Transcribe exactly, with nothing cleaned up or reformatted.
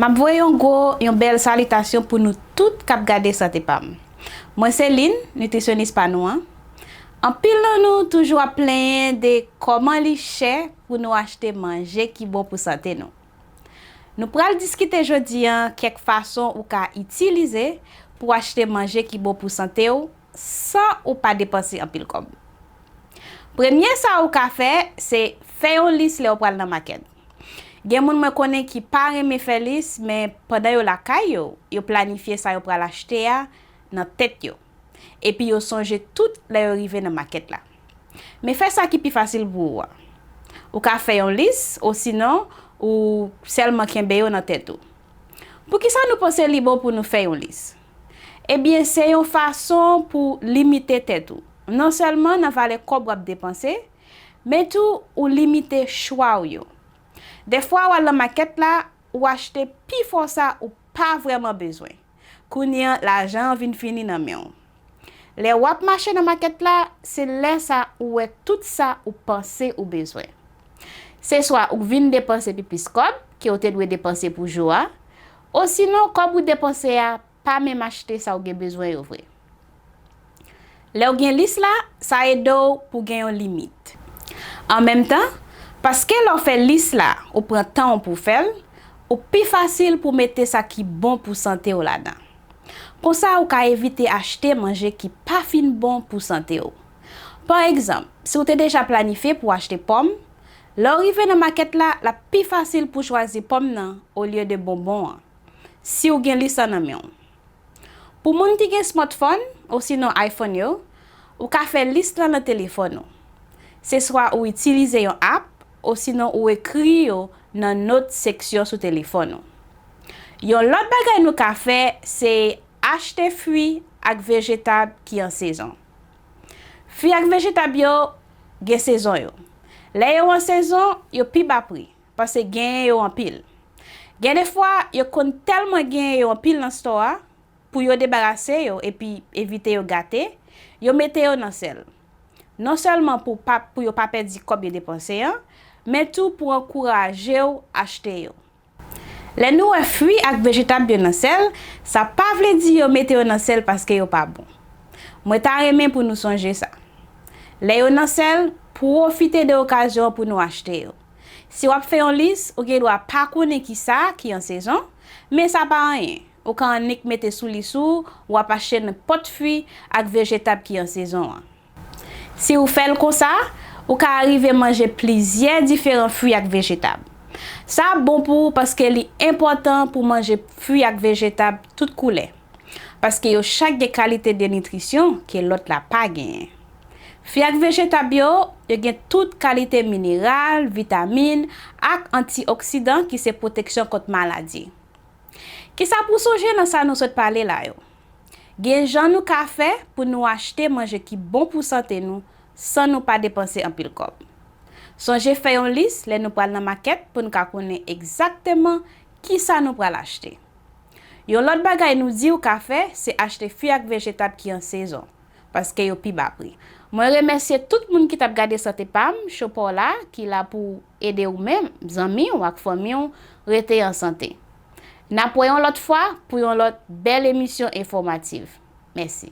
M ap voye yon gwo, yon bèl salitasyon pou nou tout k ap gade Sante Pa M. Mwen se Lynn, nitrisyonis pa nou an. Anpil nan nou toujou ap plenyen de kòman li chè pou nou achte manje ki bon pou sante nou. Nou pral diskite jodi a kèk fason ou ka itilize pou w achte manje ki bon pou sante w san ou pa depanse anpil kòb. Premye sa ou ka fè, se fè yon lis lè w pral nan makèt. Gen moun mwen konnen ki pa renmen fè lis, men pandan yo lakay yo, yo planifye sa yo pral achte a nan tèt yo. Epi yo sonje tout lè yo rive nan makèt la. Men fè sa ki pi fasil pou ou a. Ou ka fè yon lis, osinon, ou sèlman kenbe yo nan tèt ou. Poukisa nou panse li bon pou nou fè yon lis? Ebyen, se yon fason pou limite tèt ou. Non sèlman nan valè kòb w ap depanse, men tou ou limite chwa w yo. Dèfwa, w al nan makèt la, ou achte pifò sa ou pa vrèman bezwen. Kounye a, lajan an vin fini nan men w. Lè w ap mache nan makèt la, se lè sa ou wè tout sa ou panse ou bezwen. Se swa ou vin depanse pi plis kòb ke w te dwe depanse pou jou a, osinon kòb ou depanse a pa menm achte sa w gen bezwen yo vre. Lè w gen lis la, sa ede w pou gen yon limit. An menm tan, paske lè w fè lis la, ou pran tan w pou w fè l, ou pi fasil pou w mete sa ki bon pou sante w ladan. Konsa, ou ka evite achte manje ki pa fin bon pou sante w. Pa egzanp, si w te deja planifye pou w achte pòm, lè w rive nan makèt la, l ap pi fasil pou w chwazi pòm nan olye de bonbon an, si w gen lis la nan men w. Pou moun ki gen smartphone, osinon iPhone yo, ou ka fè lis la nan telefòn ou. Se swa ou itilize yon app, osinon ou ekri yo nan not seksyon sou telefòn ou. Yon lòt bagay nou ka fè, se achte fwi ak vejetab ki an sezon. Fwi ak vejetab yo gen sezon yo. Lè yo an sezon, yo pi ba pri, paske genyen yo anpil. Gen de fwa, yo konn tèlman genyen yo anpil nan stò a, pou yo debarase yo epi evite yo gate, yo mete yo nan sèl. Non sèlman pou pa, pou yo pa pèdi kòb yo depanse an, men tou pou ankouraje w achte yo. Lè nou wè fwi ak vejetab yo nan sèl, sa pa vle di yo mete yo nan sèl paske yo pa bon. Mwen ta renmen pou nou sonje sa. Lè yo nan sèl, pwofite de okazyon an pou nou achte yo. Si w ap fè yon lis, ou gen dwa pa konnen ki sa ki an sezon, men sa pa anyen. Ou ka annik mete sou lis ou, w ap achte nenpòt fwi ak vejetab ki an sezon an. Si w fè l konsa, ou ka arive manje plizyè diferan fwi ak vejetab. Sa bon pou ou paske li enpòtan pou manje fwi ak vejetab tout koulè, paske yo chak gen kalite de nitrisyon ke lòt la pa genyen. Fwi ak vejetab yo, yo gen tout kalite mineral, vitamin ak antioksidan ki se pwoteksyon kont maladi. Kisa pou w sonje nan sa nou sot pale la yo? Gen jan nou ka fè pou nou achte manje ki bon pou sante nou san nou pa depanse anpil kòb. Sonje fè yon lis lè nou pral nan makèt pou nou ka konnen egzakteman kisa nou pral achte. Yon lòt bagay nou di w ka fè, se achte fwi ak vejetab ki an sezon, paske yo pi ba pri. Mwen remèsye tout moun ki t ap gade Sante Pa M, cho pa w la, ki la pou ede ou menm, zanmi w ak fanmi w rete an sante. N ap wè yon lòt fwa pou yon lòt bèl emisyon enfòmativ. Mèsi.